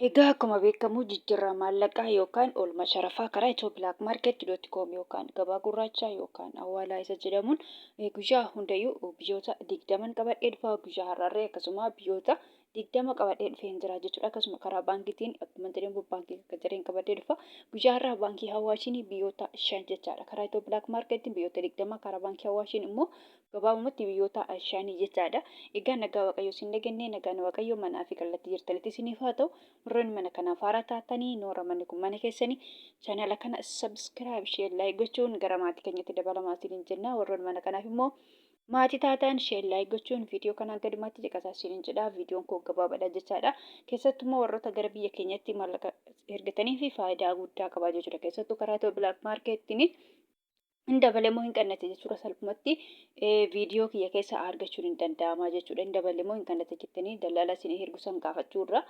Egaa akkuma beekamu jijjiirraa maallaqaa yookaan oolmaa sharafaa karaa Ethio Black Market dot com yookaan gabaa gurraachaa yookaan awwaalaa isa jedhamuun guyyaa hundayyuu biyyoota 20n qabadhee dhufa. Guyyaa har'aarree akkasuma biyyoota 20 qabadhee dhufeen jira jechuudha. Akkasuma karaa baankiitiin akkuma jedhamu baankii akka jedheen qabadhee dhufa. Guyyaa har'aa baankii Hawaashiin biyyoota 5 jechaadha. Karaa Ethio Black Market biyyoota 20, karaa baankii Hawaashiin immoo gabaabumatti biyyoota shanii jechaadha. Egaa nagaa Waaqayyoo isin dhagenne, nagaan Waaqayyoo manaa fi kallattii jirtanitti isiniif haa ta'u. Warroonni mana kanaaf haaraa taatanii, noora, manni kun mana keessanii, chaanala kana subscribe, share, like gochuun gara maatii keenyatti dabalamaa isiniin jenna. Warroonni mana kanaaf immoo maatii taatan share, like gochuun viidiyoo kanaan gadumaatti caqasaa isiniin jedha. Viidiyoon koo gabaabaadha jechaadha. Keessattuu immoo warroota gara biyya keenyatti maallaqa ergatanii fi faayidaa guddaa qaba jechuudha. Keessattuu karaa Itiyoo Black Markettiin hin dabale moo hin qannate jechuudha, salphumatti viidiyoo kiyya keessa argachuun hin danda'ama jechuudha. Hin dabale moo hin qannate jettanii dallaalaa isin ergu san gaafachuu irra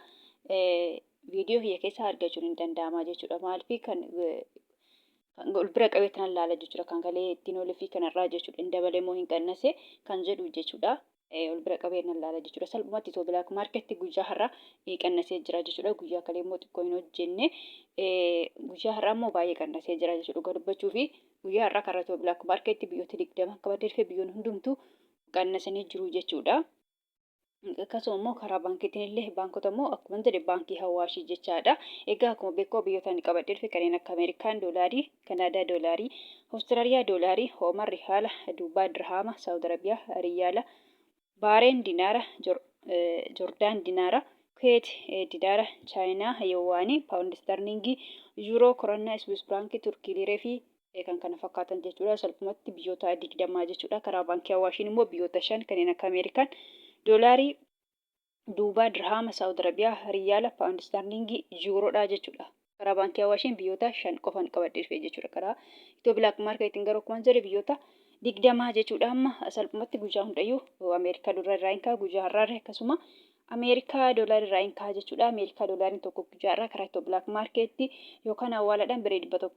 viidiyoo kiyya keessa argachuun hin danda'ama jechuudha. Maaliif kan ol bira qabee tanan laala jechuudha. Kan kalee ittiin olii fi kanarraa jechuudha. Hin dabale moo hin qannase kan jedhu jechuudha. Ol bira qabee nan laala jechuudha. Salphumatti Itiyoo Black Market guyyaa har'aa qannasee jira jechuudha. Guyyaa kalee immoo xiqqoo hin hojjenne. Guyyaa har'aa immoo baay'ee qannasee jira jechuudha. Dhugaa dubbachuu fi guyyaa har'aa karaa Itiyoo Black Market biyyoota 20 qabadee dhufe biyyoonni hundumtuu qannasanii jiru jechuudha. Akkasuma immoo karaa baankiitiin illee, baankota immoo akkuma jedhe baankii Hawaashii jechaadha. Egaa akkuma beekamu biyyoota ani qabadhee dhufe kanneen akka Ameerikaan doolaarii, Kanaadaa doolaarii, Awustiraaliyaa doolaarii, Ooman rihaala, Duubaa dirhaama, Saawud Arabiyaa riyaala, Baareen dinaara, Jordaan dinaara, Kuweet dinaara, Chaayinaa yowaanii, paawundi istarliingii, Yuuroo, koronnaa, Iswiis firaankii, Turkii liiree fi kan kana fakkaatan jechuudha. Salphumatti biyyoota 20 jechuudha. Karaa baankii Awaashiin immoo biyyoota 5 kanneen akka Ameerikaan doolaarii, Duubaa dirhaama, Saawud Arabiyaa riyaala, paawundi istarliingii, yuuroodha jechuudha. Karaa baankii Awaashiin biyyoota 5 qofan qabadhee dhufe jechuudha. Karaa Itiyoo Black Marketiin garuu akkuma jedhe biyyoota 20 jechuudha. Amma salphumatti guyyaa hundayyuu Ameerikaa doolaara irraa hin ka'a, guyyaa har'aarra akkasuma Ameerikaa doolaara irraa hin ka'a jechuudha. Ameerikaa doolaariin tokko guyyaa har'aa karaa Itiyoo Black Marketti yookaan awwaalaadhaan birrii 100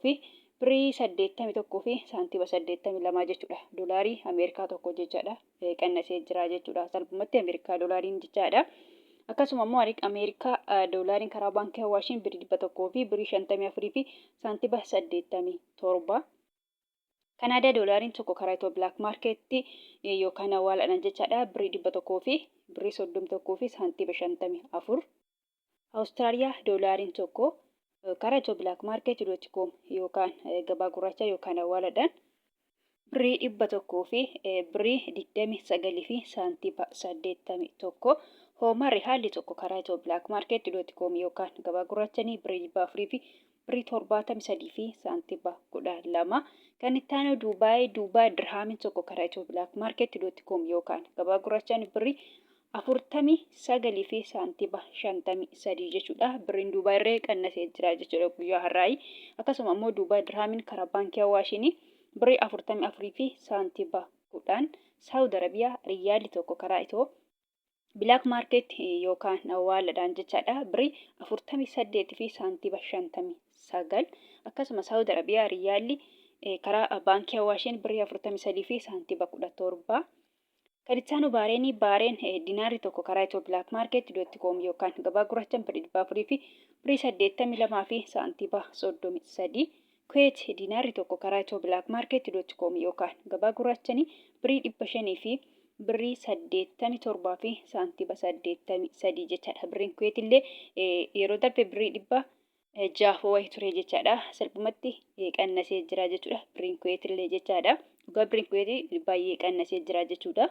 fi birrii 81 fi saantima 82 jechuudha. Doolaarii Ameerikaa tokko jechaadha. Qannasee jira jechuudha. Salphumatti Ameerikaa doolaariin jechaadha. Akkasuma immoo Ameerikaa doolaariin karaa baankii Hawaashiin birrii 100 fi birrii 54 fi saantima 87. Kanaadaa doolaariin tokko karaa Itiyoo Black Marketti yookaan awwaalaadhaan jechaadha, birrii 100 fi birrii 31 fi saantima 54. Awustiraaliyaa doolaariin tokko karaa Itiyoo Black Market dot com yookaan gabaa gurraachaa yookaan awwaaladhaan birrii 100 fi birrii 29 fi saantima 81. Hoomaa rihaalli tokko karaa Itiyoo Black Market dot com yookaan gabaa gurraachanii birrii 400 fi birrii 73 fi saantima 12. Kan itti aanu Duubaay, Duubaay dirhaamiin tokko karaa Itiyoo Black Market dot com yookaan gabaa gurraachaan birrii 49 fi saantima 53 jechuudha. Birriin Duubaay irree qannasee jira jechuudha guyyaa har'aayi. Akkasuma immoo Duubaay dirhaamiin karaa baankii Awaashiin birrii 44 fi saantima 10. Saawud Arabiyaa riyyaalli tokko karaa Itiyoo Black Market yookaan awwaaladhaan jechaadha, birrii 48 fi saantima 59. Akkasuma Saawud Arabiyaa riyyaalli karaa baankii Awaashiin birrii 43 fi saantima 17. Kan itti aanu Baareenii, Baareen dinaarri tokko karaa Itiyoo Black Market dot com yookaan gabaa gurraachaan birrii 400 fi birrii 82 fi saantima 33. Kuweet dinaarri tokko karaa Itiyoo Black Market dot com yookaan gabaa gurraachanii birrii 500 fi birrii 87 fi saantima 83 jechaadha. Birriin Kuweet illee yeroo darbe birrii 600 wayi ture jechaadha. Salphumatti qannasee jira jechuudha. Birriin Kuweet illee jechaadha. Dhugaa birriin Kuweet baay'ee qannasee jira jechuudha.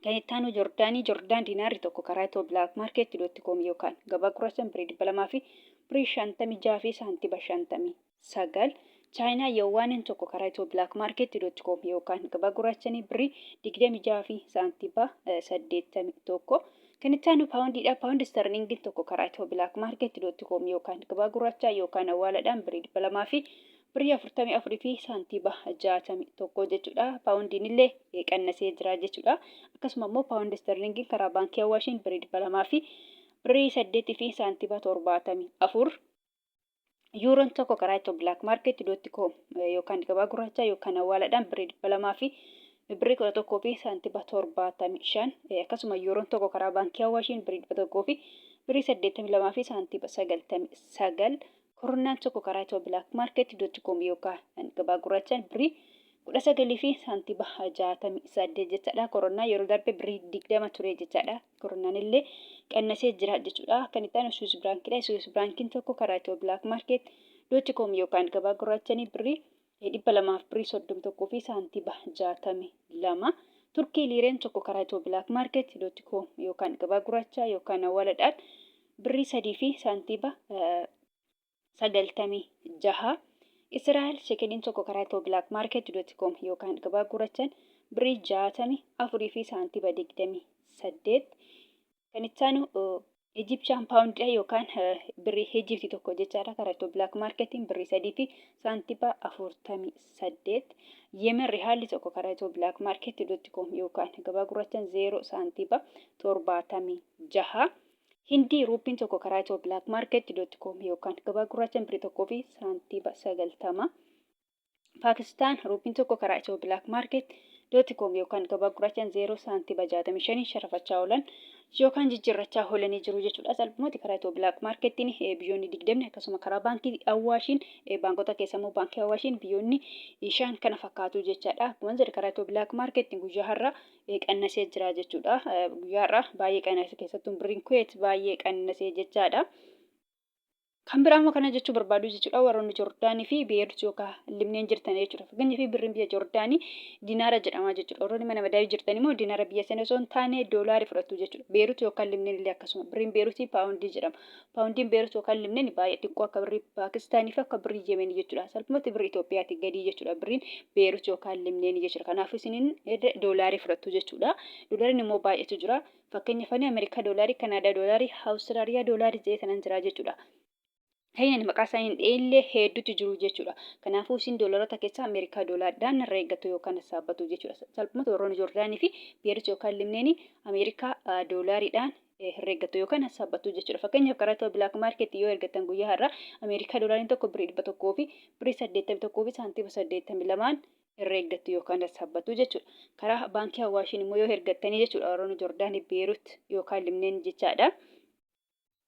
Kan itti aanu Jordaanii, Jordaan dinaarri tokko karaa Itiyoo Black Market dot com yookaan gabaa gurraachaan birrii 200 fi birrii 56 fi saantima 59. Chaayinaa Yawwaaniin tokko karaa Itiyoo Black Market dot com yookaan gabaa gurraachanii birrii 26 fi saantima 81. Kan itti aanu paawundiidha. Paawundi istarliingiin tokko karaa Itiyoo Black Market dot com yookaan gabaa gurraachaa yookaan awwaaladhaan birrii 200 fi birrii 44 fi saantima 61 jechuudha. Paawundiin illee qannasee jira jechuudha. Akkasuma immoo paawundi istarliingiin karaa baankii Awaashiin birrii 200 fi birrii 8 fi saantima 74. Yuuroon tokko karaa Itiyoo Black Market dot com yookaan gabaa gurraachaa yookaan awwaaladhaan birrii 200 fi birrii 11 fi saantima 75. Akkasuma yuuroon tokko karaa baankii Awaashiin birrii 100 fi birrii birrii 82 fi saantiima 99. Koronaan tokko karaa Itiyoo Black Market dot com yookaan gabaa gurraachaan birrii 19 fi saantiima 68 jechaadha. Koronaa yeroo darbe birrii 20 ture jechaadha. Koronaan illee qannasee jira jechuudha. Kan itti aanu Suus Biraankiidha. Suus Biraankiin tokko karaa Itiyoo Black Market dot com yookaan gabaa gurraachanii birrii 200 fi birrii 31 fi saantiima 62. Turkii liireen tokko karaa Itiyoo Black Market dot com yookaan gabaa gurraachaa yookaan awwaaladhaan birrii 3 fi saantiima 96. Israa'el shekeliin tokko karaa Itiyoo Black Market dot com yookaan gabaa gurrachaan birrii 64 fi saantiima 28. Kan itti aanu Egyptian pound yookaan birrii Egypt tokko jechaadha. Karaa Itiyoo Black Marketiin birrii 3 fi saantiima 48. Yemen rihaalli tokko karaa Itiyoo Black Market dot com yookaan gabaa gurrachaan 0 saantiima 76. Hindii ruupiin tokko karaa Itiyoo Black Market dot com yookaan gabaa gurraachaan birrii 1 fi saantiima 90. Paakistaan ruupiin tokko karaa Itiyoo Black Market dot com yookaan gabaa gurraachaan 0 saantiima 65 sharafachaa oolan yookaan jijjiirrachaa oolanii jiru jechuudha. Salphumatti karaa Itiyoo Black Marketiin biyyoonni 20 akkasuma karaa baankii Awaashiin, baankota keessa immoo baankii Awaashiin biyyoonni 5 kana fakkaatu jechaadha. Akkuma jedhe karaa Itiyoo Black Marketiin guyyaa har'a qannasee jira jechuudha. Guyyaa har'a baay'ee qannase, keessattuu birriin Kuweet baay'ee qannasee jechaadha. Kan biraa immoo kana jechuu barbaadu jechuudha, warroonni Joordaanii fi Beerut yookaan Libneen jirtan jechuudha. Fakkeenyaaf birriin biyya Joordaanii dinaara jedhama jechuudha. Warroonni mana madaa'ii jirtan immoo dinaara biyya sana osoo hin taane doolaari fudhattu jechuudha. Beerut yookaan Libneen illee akkasuma, birriin Beerutii paawundii jedhama. Paawundiin Beerut yookaan Libneen baay'ee xiqqoo, akka birrii Paakistaanii fi akka birrii Yemenii jechuudha. Salphumatti birrii Itoophiyaati gadii jechuudha birriin Beerut yookaan Libneen jechuudha. Kanaafuu isiniin doolaarii fudhattu jechuudha. Doolaariin immoo baay'eetu jira. Fakkeenyaaf ani Ameerikaa doolaarii, Kanaadaa doolaarii, Awustiraaliyaa doolaarii jedhee sanan jira jechuudha. Kan ani maqaa isaanii hin dheenillee hedduutu jiru jechuudha. Kanaafuu isin doolaarota keessaa Ameerikaa doolaadhaan irra eeggattu yookaan sassaabbatu jechuudha. Salphumatti warroonni Joordaanii fi Beerut yookaan Libneenii Ameerikaa doolaariidhaan herreeggattu yookaan sassaabbattu jechuudha. Fakkeenyaaf karaa Itiyoo Black Market yoo ergattan guyyaa har'aa Ameerikaa doolaariin tokko birrii 100 fi birrii 81 fi saantiima 82n herreeggattu yookaan sassaabbattu jechuudha. Karaa baankii Awaashiin immoo yoo hergattanii jechuudha, warroonni Joordaanii, Beerut yookaan Libneen jechaadha.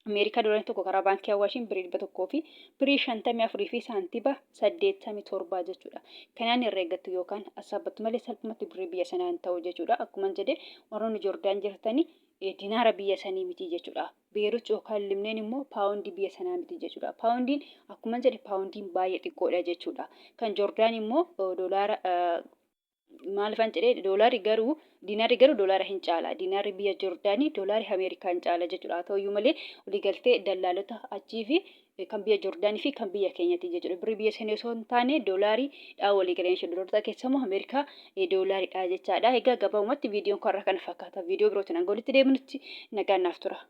Ameerikaa doolaarri tokko karaa baankii Awaashiin birrii 100 fi birrii 54 fi saantiba 87 jechuudha. Kanaan herreeggattu yookaan sassaabbattu malee salphumatti birrii biyya sanaa hin ta'u jechuudha. Akkuma jedhe warroonni Joordaan jirtanii dinaara biyya sanii miti jechuudha. Beerut yookaan Libneen immoo paawundii biyya sanaa miti jechuudha. Paawundiin akkuma jedhe paawundiin baay'ee xiqqoodha jechuudha. Kan Joordaan immoo doolaara maalifan jedhee, doolaarri garuu, diinaarri garuu doolaara hin caala. Diinaarri biyya Joordaanii doolaarri Ameerikaa hin caala jechuudha. Haa ta'uyyuu malee waliigaltee dallaalota achii fi kan biyya Joordaanii fi kan biyya keenyati jechuudha. Birrii biyya sanii osoo hin taane doolaariidhaan walii galan jechuudha. Doolaarota keessa immoo Ameerikaa doolaariidha jechaadha. Egaa gabaabumatti viidiyoon kun har'a kana fakkaata. Viidiyoo birootiin hanga walitti deebinutti nagaan naaf tura.